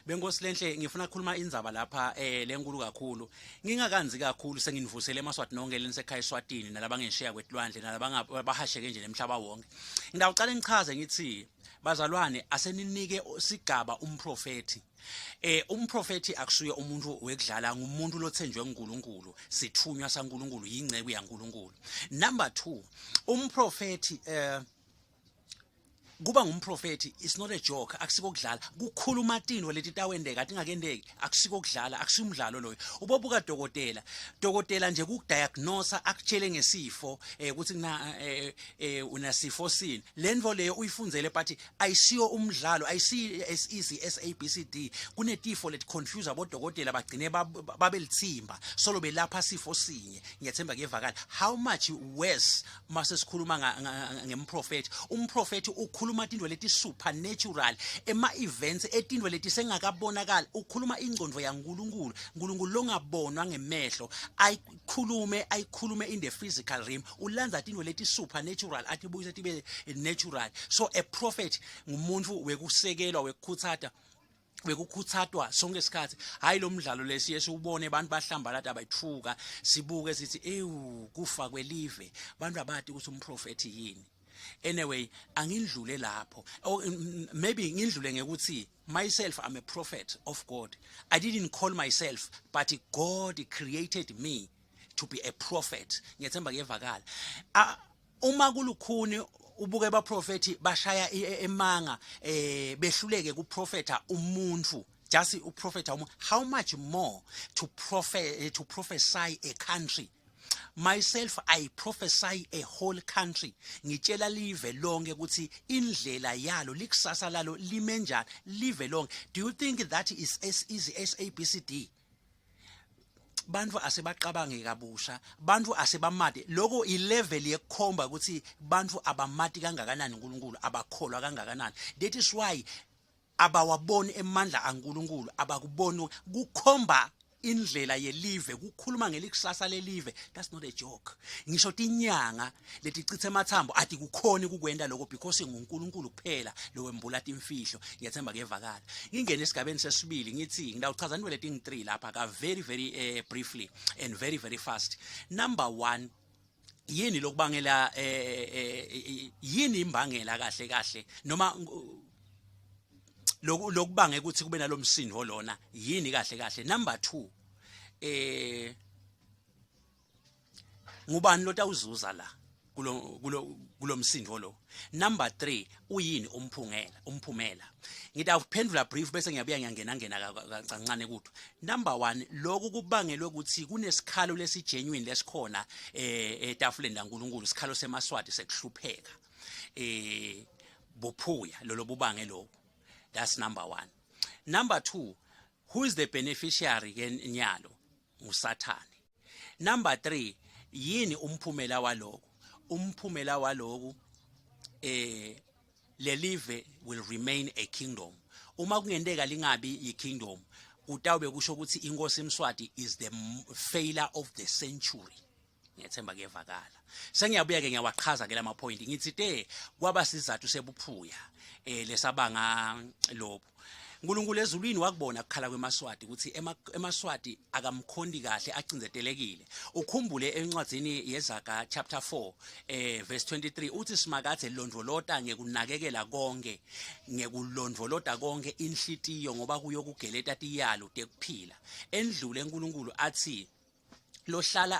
Benkosi lenhle, ngifuna ukukhuluma indzaba lapha lenkulu kakhulu. Ngingakanzi kakhulu, senginivusele emaSwati nonke lenisekhaya eSwatini nalabangesheya kwetilwandle nalabangabahasheke nje nemhlaba wonke. Ngidawucala ngichaze ngithi, bazalwane, aseninike sigaba umprofethi. Umprofethi akusuye umuntu wekudlala, ngumuntu lothenjwe nguNkulunkulu, sithunywa saNkulunkulu, yingceku yaNkulunkulu. Number 2, umprofethi kuba ngumprofethi is not a joke, akusiko kudlala. Kukhuluma tintfo leti tawendeka tingakendeki, akusiko kudlala, akusimdlalo loyo. Ubobuka dokotela, dokotela nje kukudiagnose, akutshele ngesifo ukuthi kuna unasifo sini, lento leyo uyifundzele, but ayisiyo umdlalo, ayisi as easy as A B C D. Kunetifo leti confuse abodokotela, bagcine babe litsimba solo belapha sifo sinye. Ngiyathemba kuyevakala. How much worse mase sikhuluma ngemprofethi? Umprofethi ukhuluma tintfo leti supernatural, ema events etintfo leti sengakabonakala. Ukhuluma ingcondvo yaNkulunkulu, uNkulunkulu longabonwa ngemehlo, ayikhulume, ayikhulume in the physical realm. Ulandza tintfo leti supernatural, atibuyise tibe natural. So a prophet ngumuntu wekusekelwa, wekukhutsata, bekukhutsatwa sonke isikhathi, hayi lo mdlalo lesiye siwubone abantu bahlamba lada bayithuka, sibuke sithi, "Ewu, kufa kwelive." Bantu abati ukuthi umprofethi yini. Anyway, angindlule lapho, or maybe ngindlule ngekuthi myself, I'm a prophet of God. I didn't call myself, but God created me to be a prophet. Ngiyethemba kuyevakala. Uma kulukhuni ubuke abaprofethi bashaya emanga, behluleke kuprofetha umuntu, just uprofetha umuntu, how much more to prophesy a country? Myself, I prophesy a whole country. Ngitshela live lonke ukuthi indlela yalo, likusasa lalo lime njani, live lonke. Do you think that is as easy as A B C D? Bantu asebaqabange kabusha, bantu asebamade. Lokho ilevel yekukhomba ukuthi bantu abamati kangakanani uNkulunkulu, abakholwa kangakanani. That is why abawaboni emandla aNkulunkulu, abakuboni kukhomba indlela yelive, kukhuluma ngelikusasa lelive. That's not a joke. Ngisho tinyanga leticithe emathambo ati kukhona ukukwenta lokho, because nguNkulunkulu kuphela lowembula timfihlo. Ngiyathemba kuyevakala. Ngingene esigabeni sesibili, ngithi ngidawuchaza into leti ngi3 lapha ka very very briefly and very very fast. Number 1, yini lokubangela yini imbangela kahle kahle, noma lokubange ukuthi kube nalomsindo lona, yini kahle kahle? Number 2, ngubani lotawuzuza la kulo msindo lo? Number 3, uyini umphumela? Ngitawuphendula brief, bese ngiyabuya ngiyangena ngena kancane kutho. Number 1, lokhu kubangelwe ukuthi kunesikhalo lesi genuine lesikhona etafuleni laNkulunkulu, isikhalo semaSwati sekuhlupheka, buphuya lolo bubange lokho. That's number 1. Number 2, who is the beneficiary ke nyalo? Ngusathane. Number 3, yini umphumela waloko? Umphumela waloko, lelive will remain a kingdom. Uma kungenteka lingabi yi-kingdom, kutawube kusho ukuthi inkosi Mswati is the failure of the century. Ngiyethemba kuyevakala. Sengiyabuya ke, ngiyawachaza ke lama point. Ngithi te kwaba sizathu sebuphuya lesabanga lobu. uNkulunkulu ezulwini wakubona kukhala kwemaSwati ukuthi emaSwati akamkhondi kahle, acinzetelekile. Ukhumbule encwadzini yeZaga chapter 4 verse 23, uthi Simakadze londvolota ngekunakekela konke, ngekulondvolota konke inhlitiyo, ngoba kuyo kugeleta tiyalo tekuphila. Endlule uNkulunkulu athi lohlala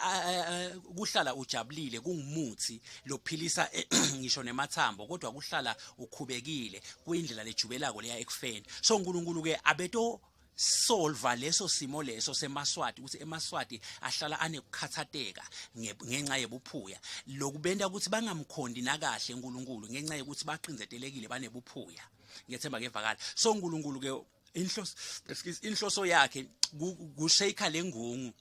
kuhlala ujabulile kungumuthi lophilisa ngisho nemathambo, kodwa kuhlala ukhubekile kuyindlela lejubelako leya ekufeni. So uNkulunkulu ke abeto solva leso simo leso semaSwati, ukuthi emaSwati ahlala anekukhathateka ngenxa yebuphuya, lokubenta ukuthi bangamkhondi nakahle uNkulunkulu ngenxa yokuthi baqinzetelekile, banebuphuya. Ngiyethemba kevakala. So uNkulunkulu ke inhloso, excuse, inhloso yakhe kushake lengungu.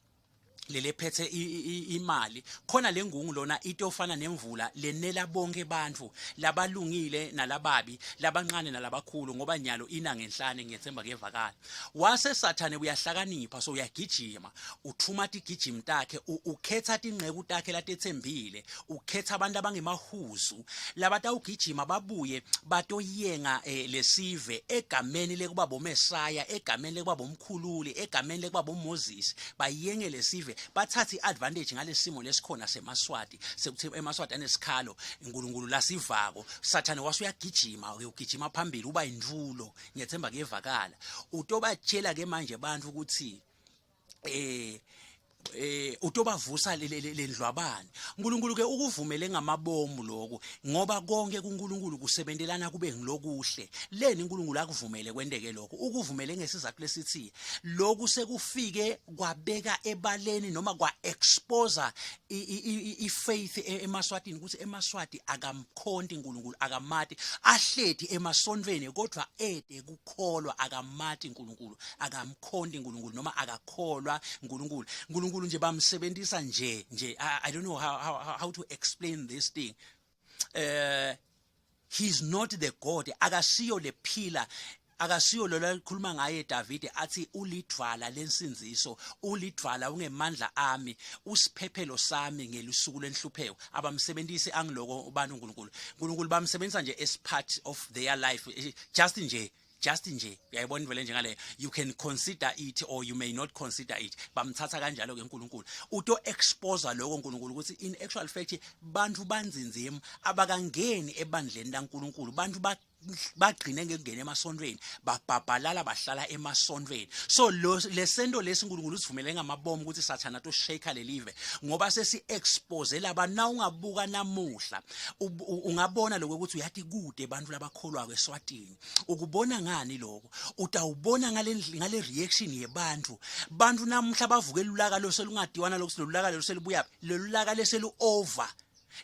Lelephethe imali khona lengungu lona itofana nemvula lenela bonke bantfu labalungile nalababi, labancane nalabakhulu, ngoba nyalo ina ngenhlane. Ngiyethemba kuyevakala. Wase Sathane uyahlakanipha, so uyagijima, uthuma tigijimi takhe, ukhetha tinceku takhe latetsembile, ukhetha abantu abangemahuzu labatawugijima babuye batoyenga lesive egameni lekuba boMesaya, egameni lekuba bomkhululi, egameni lekuba boMoses. Bayenge lesive, bathathe i-advantage ngalesimo lesikhona semaSwati, sekuthi emaSwati anesikhalo uNkulunkulu lasivako. Sathane wase uyagijima, uyogijima phambili, uba intfulo. Ngiyethemba kuyevakala. Utobatshela ke manje abantu ukuthi utobavusa lendlwabane. uNkulunkulu ke ukuvumele ngamabomu lokho, ngoba konke kuNkulunkulu kusebentelana kube ngilokuhle. Leni uNkulunkulu akuvumele kwenteke lokho? Ukuvumele ngesizathu lesithi lokhu sekufike kwabeka ebaleni noma kwa expose i-faith emaSwatini, ukuthi emaSwati akamkhonti uNkulunkulu, akamati. Ahleti emasontweni kodwa ede kukholwa, akamati uNkulunkulu, akamkhonti uNkulunkulu noma akakholwa uNkulunkulu. uNkulunkulu nje bamsebenzisa nje nje. I don't know how to explain this thing. He's not the God, akasiyo lephila, akasiyo lo lakhuluma ngaye David athi ulidvwala lensindziso, ulidvwala, ungemandla ami, usiphephelo sami ngelusuku lwenhlupheko. Abamsebenzisi angiloko ubani uNkulunkulu. uNkulunkulu bamsebenzisa nje as part of their life, just nje. Uyayibona vele njengale, you can consider it or you may not consider it. Bamthatha kanjalo ke uNkulunkulu. Uto expose lokho uNkulunkulu ukuthi in actual fact bantu banzinzima abakangeni ebandleni laNkulunkulu, bantu bagcine ngekungena emasontweni, babhabhalala, bahlala emasontweni. So lo lesento lesi uNkulunkulu usivumele ngamabomu ukuthi Sathana to shake lelive, ngoba sesi expose laba. Na ungabuka namuhla, ungabona lokho ukuthi uyathi kude abantu labakholwa eSwatini. Ukubona ngani lokho? Utawubona ngale reaction yebantu. Bantu namuhla bavuke lulaka loselungadiwana lokho, lolulaka loselibuya, lolulaka leselu over.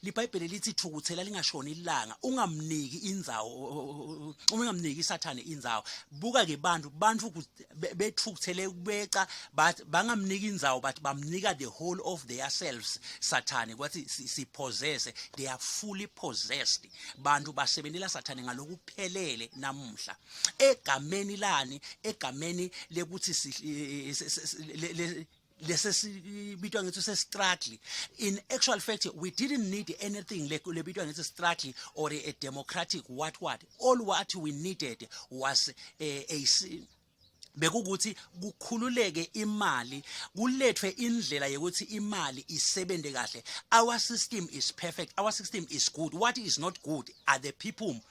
LiBhayibheli lithi thukuthela lingashoni ilanga, ungamniki indzawo, ungamniki iSathane indzawo. Buka ke bantu bethukuthele kubeca, but bangamniki indzawo, but bamnika the whole of their selves Sathane, kwathi si possess, they are fully possessed. Bantu basebenzela Sathane ngalokuphelele namuhla. Egameni lani? Egameni lekuthi lesesibitwa ngithi se-struggle. In actual fact, we didn't need anything lebitwa ngithi struggle or a democratic what. All what we needed was a bekukuthi kukhululeke imali, kulethwe indlela yokuthi imali isebenze kahle. Our system is perfect, our system is good. What is not good are the people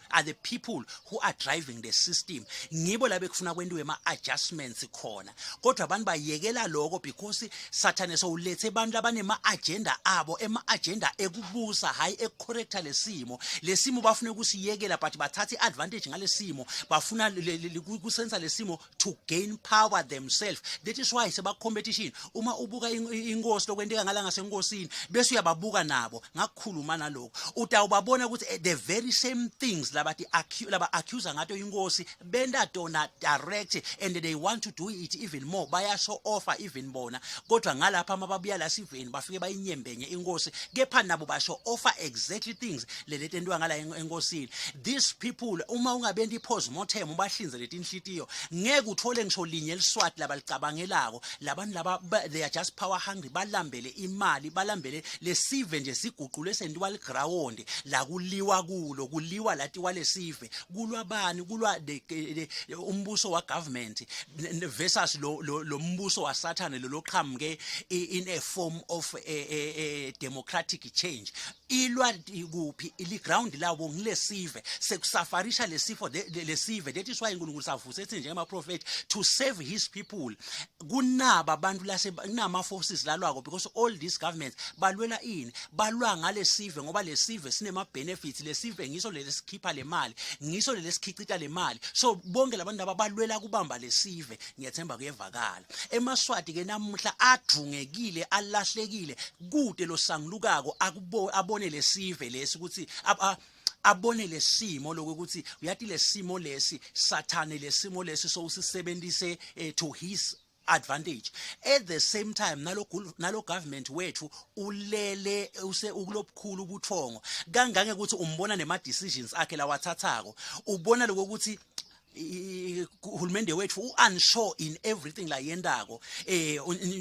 who are driving the system. Ngibo la bekufuna kwentiwe ama adjustments khona, kodwa abantu bayekela lokho because Sathane sowulethe abantu labanema agenda abo, ema agenda ekubusa, hayi ekucorrecta lesimo. Lesimo bafuna ukusiyekela, but bathatha iadvantage ngalesimo, bafuna kusenza lesimo to gain power themselves. That is why seba competition. Uma ubuka inkosi, lokwenteka ngala ngasenkosini, bese uyababuka nabo, ngakukhuluma nalokho, utawubabona ukuthi the very same things labathi laba accuse ngato inkosi, benta tona direct, and they want to do it even more. Bayasho offer even bona, kodwa ngalapha mababuya la siveni, bafike bayinyembenye inkosi, kepha nabo basho offer exactly things leletentiwa ngala enkosini. These people, uma ungabenta i-postmortem, ubahlinze letinhlitiyo, ngeke uthole ngisho linye liswati labalicabangelako labantu laba. They are just power hungry, balambele imali, balambele lesive nje siguqulwe sentiwa liground la kuliwa kulo, kuliwa latiwa lesive. Kulwa bani? Kulwa umbuso wa government versus lo mbuso waSathane, lo loqhamuke in a form of a democratic change. Ilwa kuphi? Ili-ground labo ngilesive, sekusafarisha lesifo lesive. That is why uNkulunkulu savuse ethi njengama-prophet to save his people. Kunaba abantu lase kunama forces lalwako, because all these governments balwela ini? Balwa ngalesive, ngoba lesive sinema benefits, lesive ngiso lesikhipha le mali, ngiso lesikhicita le mali. So bonke labantu laba balwela kubamba lesive. Ngiyathemba kuyevakala. EmaSwati ke namuhla advungekile, alahlekile, kude losangulukako akubo abone lesive lesi ukuthi abone lesimo lokuthi uyati lesimo lesi Sathane, lesimo lesi sowusisebenzise to his advantage. At the same time, nalo nalo government wethu ulele use ukulobukhulu ubuthongo kangange ukuthi umbona nema decisions akhe lawathathako, ubona lokuthi uhulumende wethu u-unsure in everything la yendako,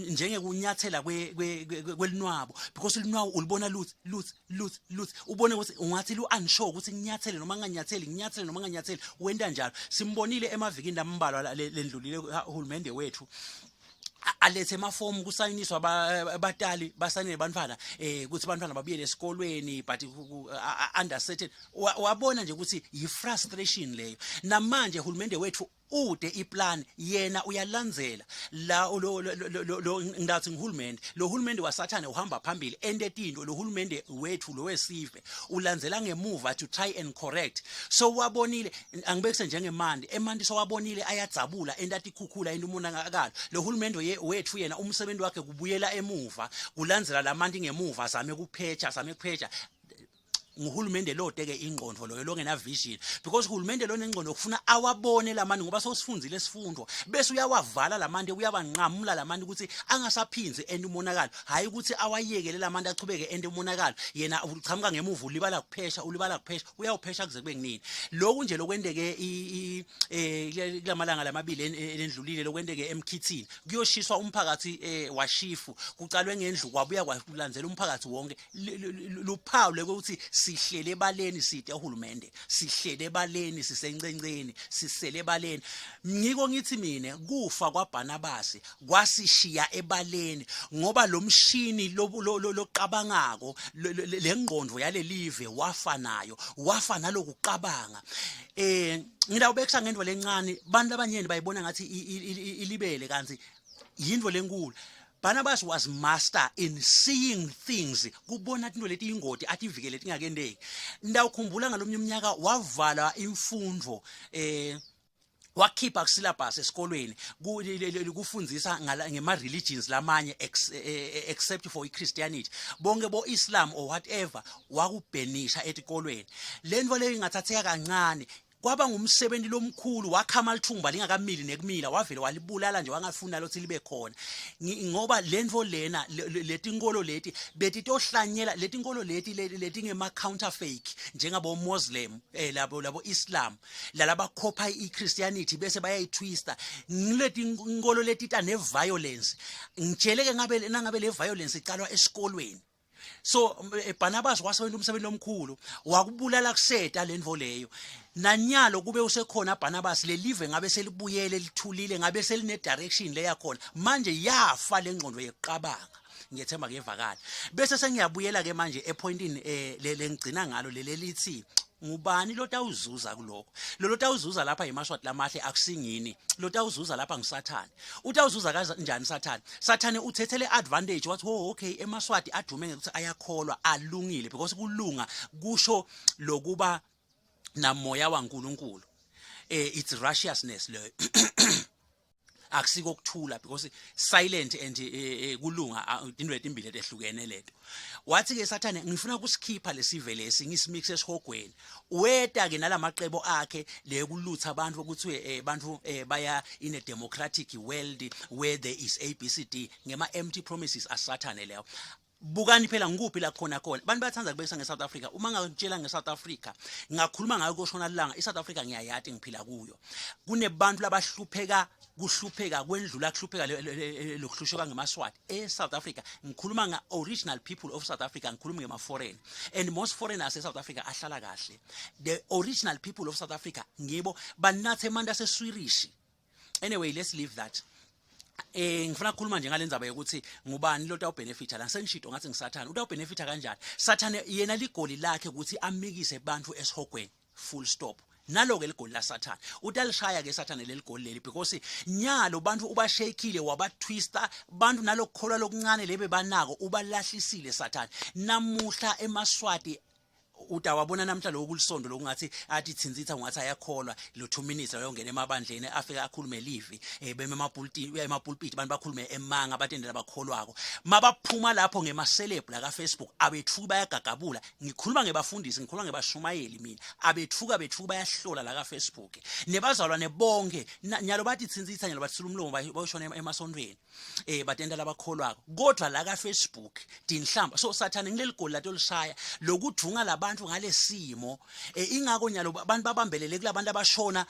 njengekunyathela kwelinwabo, because ulinwabo ulibona luthi luthi luthi luthi, ubone ukuthi ungathi lu-unsure ukuthi nginyathele noma nginganyatheli, nginyathele noma nginganyatheli. Wenta njalo. Simbonile emavikini lambalwa lendlulile uhulumende wethu alethe emafomu kusayiniswa abatali basayinele bantwana ukuthi bantwana babuyele esikolweni, but under certain, wabona nje ukuthi yi-frustration leyo. Namanje uhulumende wethu ude iplan, yena uyalandzela la lo ngathi ngihulumende, lo hulumende wasathane uhamba phambili ente tinto, lo hulumende wethu lo wesive ulandzela ngemuva to try and correct. So wabonile, angibekise njengemanti, emanti sowabonile ayadzabula enta tikhukhula, into umonakalo. Lo hulumende wethu yena umsebenzi wakhe kubuyela emuva, kulandzela lamanti ngemuva, azame kuphecha, azame kuphecha. Nguhulumende lo teke ingqondo loyo longena vision, because uhulumende lo nengqondo kufuna awabone lamani, ngoba sosifunzile isifundo, bese uyawavala lamanti, uyabanqamula lamanti ukuthi angasaphinzi ente umonakalo, hayi ukuthi awayekele lamanti achubeke ente umonakalo. Yena uchamuka ngemuva, ulibala kuphesha, ulibala kuphesha, uyawuphesha kuze kube kunini. Lokhu nje lokwenteke kulamalanga lamabili elendlulile, lokwenteke emkhithini, kuyoshiswa umphakathi washifu, kucalwe ngendlu, kwabuya kwalandzela umphakathi wonke, luphawu lokuthi sihlele ebaleni, side uhulumende, sihlele ebaleni, sisencenceni, sisele ebaleni. Ngiko ngithi mina kufa kwaBarnabas kwasishiya ebaleni, ngoba lo mshini loqabangako, lengqondo yalelive, wafa nayo, wafa nalokuqabanga. Ngidawubekisa ngento lencane, bantu labanyeni bayibona ngathi ilibele, kanti yinto lenkulu. Barnabas was master in seeing things, kubona into leti ingoti, ativikele tingakendeki. Ndawukhumbula ngalomnye umnyaka wavala imfundo, wakhipha kusyllabus esikolweni kufundzisa ngema religions lamanye except for iChristianity, bonke bo Islam or whatever, wakubenisha etikolweni. Lento leyo ingathatheka kancane, kwaba ngumsebenzi lomkhulu. Wakhama lithumba lingakamili nekumila, wavele walibulala nje, wangafuna lokuthi libe khona, ngoba lento lena, letinkolo leti betitohlanyela, letinkolo leti leti ngema counterfeit, njengabo Muslim, labo Islam, lalabakhopha iChristianity bese bayayitwista, ngileti inkolo letita ne violence. Ngitshele ke, ngabe nangabe le violence icalwa esikolweni. So Barnabas wasebenza umsebenzi omkhulu, wakubulala kuseta lento leyo. Nanyalo kube usekhona Barnabas, lelive ngabe selibuyele lithulile, ngabe seline direction leyakhona. Manje yafa lengqondo yekuqabanga. Ngiyethemba kuyevakala. Bese sengiyabuyela ke manje epointini lengigcina ngalo, lelithi ngubani lotawuzuza kuloko. Lo lotawuzuza lapha yiMaswati lamahle, akusingini lotawuzuza lapha, ngusathane. Utawuzuza kanjani sathane? Sathane uthethele advantage, wathi, "Oh okay, emaswati adume ngekuthi ayakholwa, alungile," because kulunga kusho lokuba namoya waNkuluNkulu, it's righteousness leyo, akusiko kuthula, because silent and kulunga into letimbili lehlukene leto. Wathi ke sathane, "Ngifuna kusikhipha lesive lesi, ngisimix esihogweni." Weta ke nalamaqebo akhe lekulutha abantu ukuthi bantu baya in a democratic world where there is ABCD, ngema empty promises asathane leyo. Bukani phela ngikuphi la khona khona abantu bayathanda kubekisa nge-South Africa. Uma ngakutshela nge-South Africa, ngakhuluma ngayo koshona lilanga. I-South Africa ngiyayati, ngiphila kuyo. Kunebantu labahlupheka kuhlupheka kwendlula kuhlupheka lokuhlusheka ngemaswati e-South Africa. Ngikhuluma nga-original people of South Africa, ngikhuluma ngema-foreign, and most foreigners e-South Africa ahlala kahle. The original people of South Africa ngibo banathe emanti aseswirishi. Anyway, let's leave that. Ngifuna ukukhuluma nje ngalendzaba yokuthi ngubani lo tawubenefita la. Sengishito ngathi ngisathane. Utawubenefita kanjani sathane? Yena ligoli lakhe ukuthi amikise bantu esihogweni, full stop. Nalo ke ligoli la sathane, utalishaya ke sathane leli goli leli, because nyalo bantu ubashakile, wabatwista bantu, nalokukholwa lokuncane lebe banako ubalahlisile sathane. Namuhla emaswati Utawabona namhla lokhu kulisondo lokungathi athi thinzitha ungathi ayakholwa lo 2 minutes ayongena emabandleni afike akhulume livi eh, beme emapulpiti emapulpiti abantu bakhulume emanga batendela bakholwako mabaphuma lapho ngemaceleb la ka Facebook abethuki bayagagabula ngikhuluma ngebafundisi ngikhuluma ngebashumayeli mina abethuka bethuka bayahlola la ka Facebook nebazalwane bonke nyalo bathi thinzitha nyalo bathula umlomo bayoshona emasontweni eh batenta labakholwako kodwa la ka Facebook tinhlamba so sathane ngileli goli latolishaya lokudvunga labantu ngalesimo eh, ingako nyalo abantu babambelele kulabantu abashona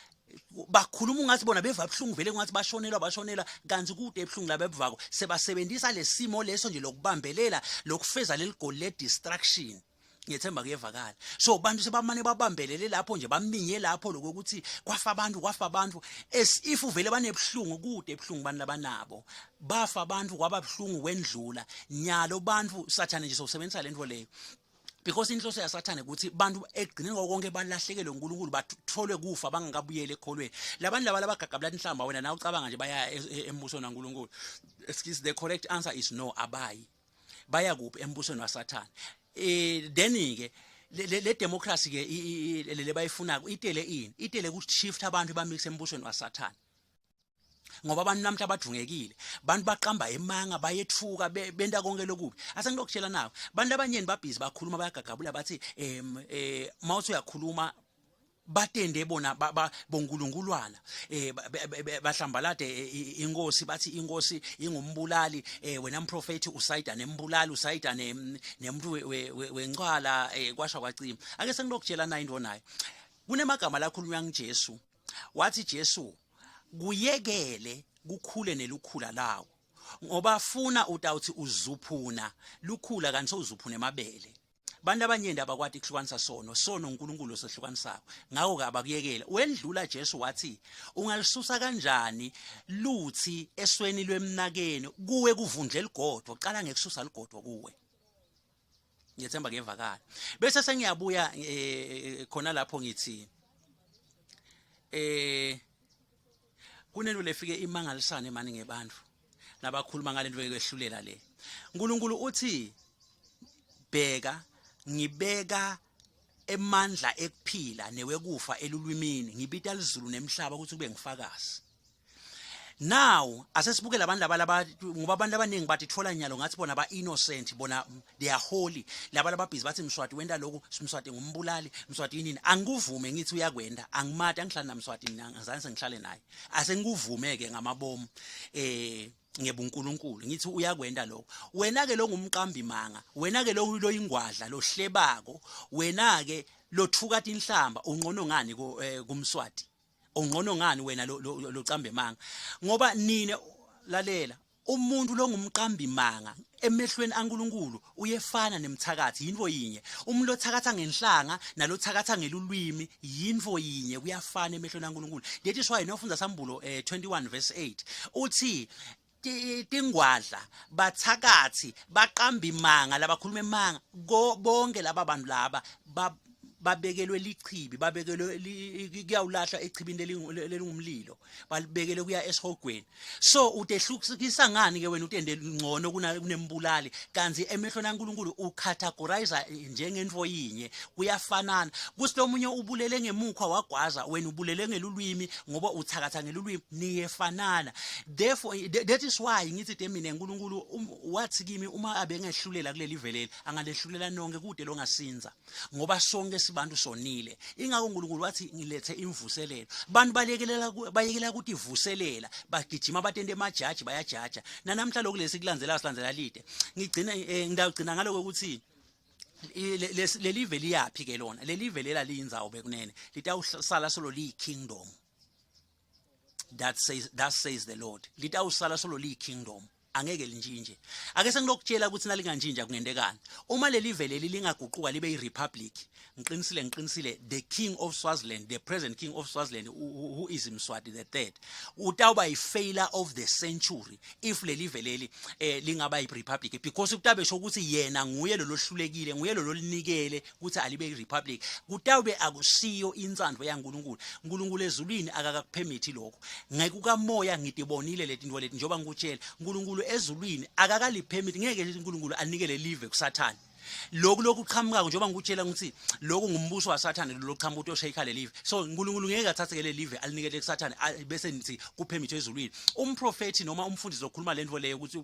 bakhuluma ungathi bona beva buhlungu vele ungathi bashonelwa bashonelwa kanti kude ebuhlungu laba ebuvako sebasebenzisa lesimo leso nje lokubambelela lokufeza leli goli le distraction ngiyethemba kuyevakala so bantu sebamane babambelele lapho nje baminye lapho lokuthi kwafa abantu kwafa abantu as if uvele banebuhlungu kude ebuhlungu abantu labanabo bafa abantu kwaba buhlungu kwendlula nyalo bantu sathane nje sowusebenzisa lento leyo because inhloso yasathane ukuthi bantu ekugcineni konke balahlekelwe uNkulunkulu batholwe kufa bangakabuyeli ekholweni labantu laba labagagabula inhlamba wena nawe ucabanga nje baya e, e, embusweni kaNkulunkulu excuse the correct answer is no abayi baya kuphi embusweni wasathane eh then ke le democracy ke le bayifunako itele ini itele ku shift abantu bamix embusweni wasathane ngoba abantu namhla badvungekile bantu baqamba emanga bayethuka benta konke lokubi asengilokutshela nawe bantu abanyeni babhizi bakhuluma bayagagabula bathi em eh mawuthi uyakhuluma batende bona bonkulunkuluana eh bahlambalade eh, eh, inkosi bathi inkosi ingumbulali eh wena mprofeti usayida nembulali usayida nemuntu wencwala kwasha kwacima ake sengilokutshela na into nayo kunemagama lakhulunywa nguJesu wathi Jesu kuyekele kukhule nelukhula lawo ngoba funa utawuthi uzuphuna lukhula kanti sowuzuphuna emabele Bantu abanyenti abakwati kuhlukanisa sono sono uNkulunkulu osehlukanisako ngakho ke abakuyekela wendlula Jesu wathi ungalisusa kanjani luthi esweni lwemnakeni kuwe kuvundle ligodo qala ngekususa ligodo kuwe ngiyethemba kuyevakala bese sengiyabuya eh, khona lapho ngithi eh kunento lefike imangalisane mani ngebantu nabakhuluma ngalento yokwehlulela le uNkulunkulu uthi bheka ngibeka emandla ekuphila newekufa elulwimini ngibita lizulu nemhlaba ukuthi kube ngifakazi now asesibuke labantu laba laba ngoba abantu abaningi bathi thola nyalo ngathi bona ba innocent bona they are holy laba lababhizi bathi Mswati wenta lokhu Mswati ngumbulali Mswati yinini angikuvume ngithi uyakwenda angimati angihlali naMswati mina angizange sengihlale naye asengikuvume ke ngamabomu eh ngebunkulunkulu ngithi uyakwenda lokho wena ke lo ngumqambi manga wena ke lo loyingwadla lohlebako wena ke lothuka tinhlamba unqono ngani eh, kumswati ungcono ngani wena locambe manga ngoba nine lalela umuntu longumqambi manga emehlweni aNkulunkulu uyefana nemthakathi yinto yinye umuntu othakatha ngenhlanga nalothakatha ngelulwimi yinto yinye kuyafana emehlweni aNkulunkulu that is why nofunda sambulo eh, 21 verse 8 uthi tingwadla bathakathi baqamba imanga labakhuluma imanga bonke laba bantu laba babekelwe lichibi babekelwe kuyawulahla echibini lelingumlilo balibekele kuya esihogweni so utehlukisa ngani ke wena utende ngcono kunembulali kanti emehlweni kaNkuluNkulu ucategorize njengento yinye kuyafanana kuthi lomunye ubulele ngemukhwa wagwaza wena ubulele ngelulwimi ngoba uthakatha ngelulwimi niyefanana therefore that is why ngithi te mina uNkulunkulu um, wathi kimi uma abengehlulela kuleli veleli angalehlulela nonke kude longasinza ngoba sonke sibantu sonile ingakho uNkulunkulu wathi ngilethe imvuselelo bantu balekelela bayekela ukuthi ivuselela bagijima batente emajaji bayajaja nanamhla lokhu lesi kulandzela silandzela lide ngigcina eh, ngidawugcina ngaloko ukuthi lelive liyaphi ke lona lelive lela liyindzawo bekunene litawusala solo liyi kingdom that says that says the lord litawusala solo liyi kingdom angeke lintshintshe ake sengilokutshela ukuthi nalingantshintsha kungentekani uma leli vele lingaguquka libe i-republic ngiqinisile ngiqinisile the king of Swaziland the present king of Swaziland who, who is Mswati the third utawuba i-failure of the century if leli veleli eh lingaba i-republic because kutabe sho ukuthi yena nguye lo lohlulekile nguye lo lolinikele ukuthi alibe i-republic kutawube akusiyo insandvo yaNkulunkulu uNkulunkulu ezulwini akakakuphemithi lokho ngekukamoya ngitibonile leti nto leti njengoba ngikutshela uNkulunkulu ezulwini akakaliphemithi ngeke uNkulunkulu anikele live kusathane Lokhu lokuqhamukako, njengoba ngikutshela ukuthi lokhu ngumbuso waSathane lo loqhamuka utoshayikha lelive. So uNkulunkulu ngeke athathe ke lelive alinikele kuSathane, bese nithi kupermit ezulwini. Umprofeti noma umfundisi okhuluma lento leyo ukuthi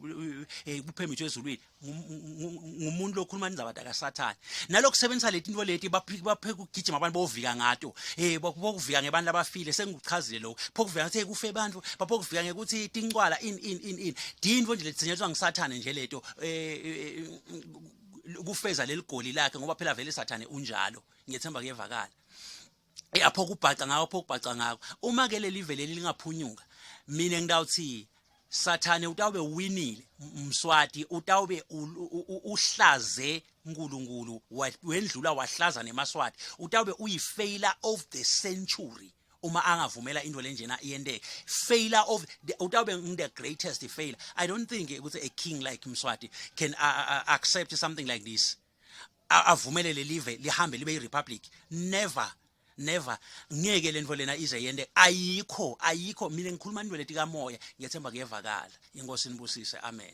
kupermit ezulwini ngumuntu lokhuluma indzaba takaSathane. Nalokusebenzisa leti into leti baphe kugijima abantu bovika ngato, bokuvika ngebantu labafile. Sengikuchazile lokho, phokuvika ngathi kufe bantu, baphokuvika ngekuthi tincwala in in in in dinto nje lethinyelwa ngiSathane nje leto, kufeza leli goli lakhe, ngoba phela vele Sathane unjalo. Ngiyethemba kuyevakala. Apho kubhaca ngawo, apho kubhaca ngako. Uma ke leli vele lingaphunyuka, mina ngidawuthi Sathane utawube winile, Mswati utawube uhlaze uNkulunkulu wendlula, wahlaza nemaswati. Utawube uyi-failure of the century uma angavumela into lenjena iyenteke. Failure of the, utawube the greatest failure. I don't think ukuthi a king like Mswati can accept something like this, avumele lelive lihambe libe i-republic. Never, never, ngeke lento lena ize yente. Ayikho, ayikho. Mina ngikhuluma into leti kamoya. Ngiyethemba kuyevakala. Inkosi nibusise, amen.